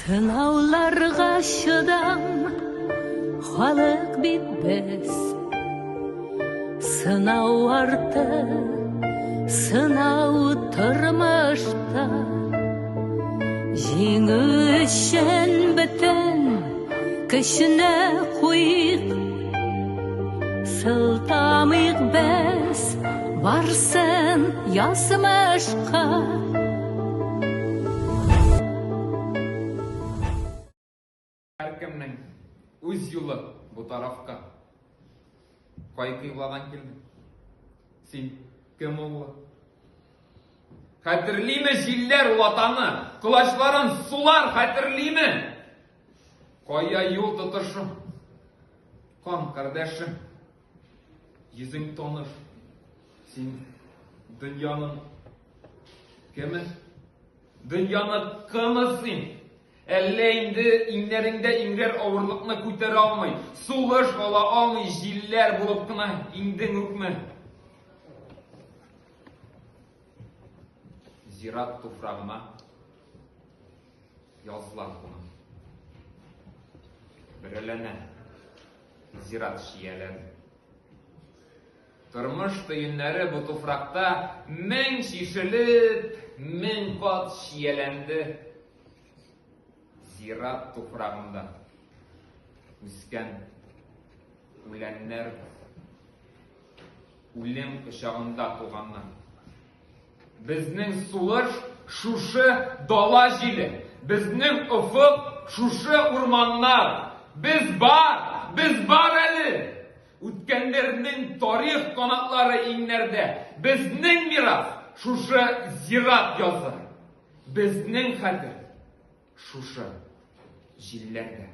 Сынауларга чыдам халык бит без. Сынау арты, сынау тормышта. Җиңү өчен бөтен көчне куйыйк. Сылтамыйк без барсын язмышка. Һәркемнең үз юлы бу тарафка. Кай кыйбладан килдең? Син кем углы? Хәтерлиме җилләр ул атаны? Колачларын сулар хәтерлиме? Кая юл тотышым? Кан кардәшем, йөзең таныш. Син дөньяның кеме? Дөньяны кымы син? Әллә инде иңнәреңдә иңрәр авырлыкны күтәрә алмый, сулыш ала алмый җилләр булып кына иңдең үкме? Зират туфрагына язлар куна. Берәләнә зират чияләре. Тормыш төеннәре бу туфракта мең чишелеп, мең кат чияләнде. Зират туфрагында үскән үләннәр үлем кочагында туганнар. Безнең сулыш шушы дала җиле, безнең офык шушы урманнар. Без бар, без бар әле! Үткәннәрнең тарих канатлары иңнәрдә. Безнең мирас шушы зират язы. Безнең хәтер шушы җилләрдә.